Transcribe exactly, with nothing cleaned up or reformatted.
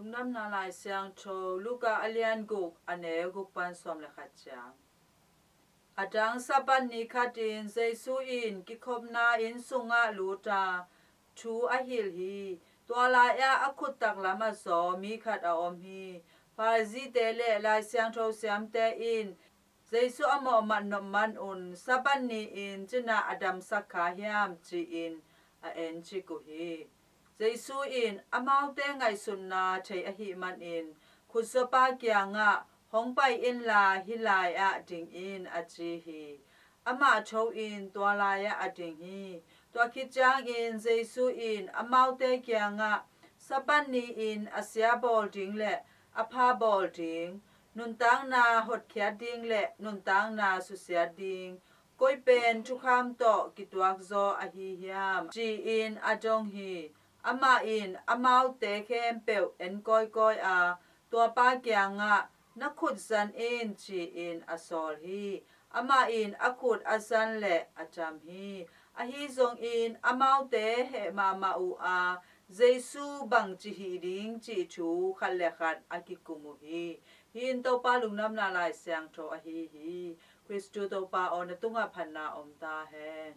Lungdamna Lai Siangtho Luka a lian guk, a neu guk pan sawm le khat ciang. A dang Sabbath ni khatin Jesu in kikhopna inn sungah lut a, thu a hilh hi. Tua lai-ah a khut taklamah zaw mi khat a om hi. Pharisee-te le Lai Siangtho siamte in Jesu a mawhmat nop manun Sabbath ni-in cina a damsak kha hiam, ci-in a encik uh hi. Jesu in amaute ngaihsutna thei ahih manin khutzuapa kiangah, "Hong pai inla hih lai-ah ding in," a ci hi. Amah tho-in tua lai-ah a ding hi. Tua khit ciangin Jesu in amaute kiangah, "Sabbath ni-in a sia bawl ding le a pha bawl ding, nuntakna hotkhiat ding le nuntakna susiat ding, koi pen thukham tawh kituak zaw ahi hiam?" ci-in a dong hi. Amah in amaute khempeuh en kawikawi a, tuapa kiangah, "Na khut zan in," ci-in a sawl hi. Amah in a khut a zan le a dam hi. Ahi zongin amaute heh mahmah uh a, Jesu bangci hih ding cih thu khat le khat a kikum uh hi. Hih in Topa Lungdamna Lai Siangtho ahi hi. Khristu Topa aw, na tungah phatna om ta hen.